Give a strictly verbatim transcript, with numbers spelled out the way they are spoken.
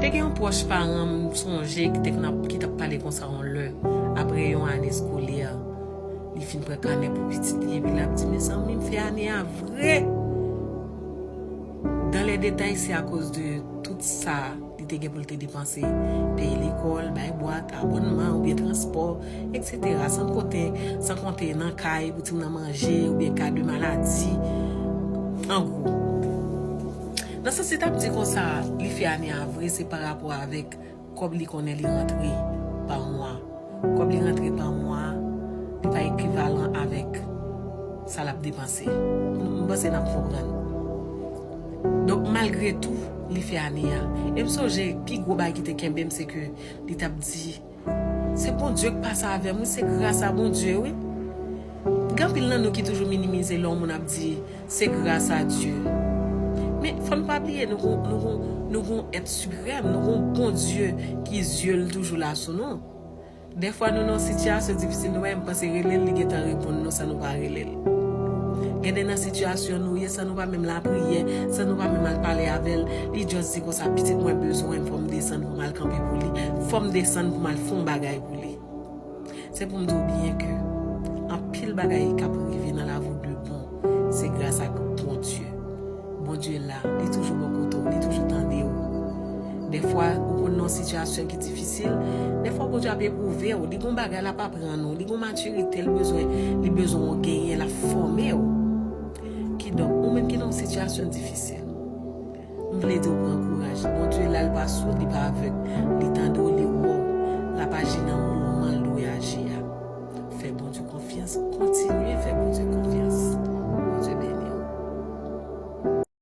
Te gen yon pwòch paran m sonje ki te konn ap, ki t ap pale konsa yon lè, apre yon ane eskolè, li fin pran kanè pou pitit li, epi l ap di, mezanmi, m fè ane a vre! Dans les détails, se akoz de tout sa li te gen pou l te depanse, peye lekòl, bay bwat, abònman oubyen transpò, et cetera. San konte, san konte nan kay pou timoun nan manje oubyen ka de maladi. An gwo. Nan sans li t ap di konsa, li fè ane a vre, se pa rapò avèk kòb li konnen li rantre pa mwa. Kòb li rantre pa mwa, li pa ekivalan avèk sa l ap depanse. M panse n ap konprann. Donk, malgre tou, li fè ane a. E m sonje, pi gwo bagay ki te kenbe m, se ke li t ap di, se Bondye k pase avè m, wi, se gras a Bondye, wi. Gen anpil nan nou ki toujou minimize lè yon moun ap di, se gras a Dye. Men, fò n pa bliye, nou gon, nou gon, nou gon èt siprèm, nou gon Bondye ki zye l toujou la sou nou. Dèfwa nou nan sitiyasyon difisil, nou pa menm panse rele l, li gentan reponn nou san nou pa rele l. Gen de nan sitiyasyon nou ye, san nou pa menm lapriyè, san nou pa menm al pale avè l, li just di konsa, pitit mwen bezwen m, fò m desann pou m al kanpe pou li, fò m desann pou m al fè yon bagay pou li. Se pou m di w byen ke anpil bagay k ap rive nan lavi w de bon, se gras ak Bondye. Bondye la, li toujou bò kote w, li toujou tande w. Dèfwa, ou konn nan yon sitiyasyon ki difisil, dèfwa Bondye ap epwouve w, li gon bagay l ap aprann ou, li gon matirite l bezwen, li bezwen w genyen, l ap fòme w. Kidonk, ou menm ki nan yon sitiyasyon difisil, m vle di w pran kouraj. Bondye la, li pa soud, li pa avèg, li tande w, li wè w, l ap aji nan moman l dwe aji a. Fè Bondye konfyans, kontinye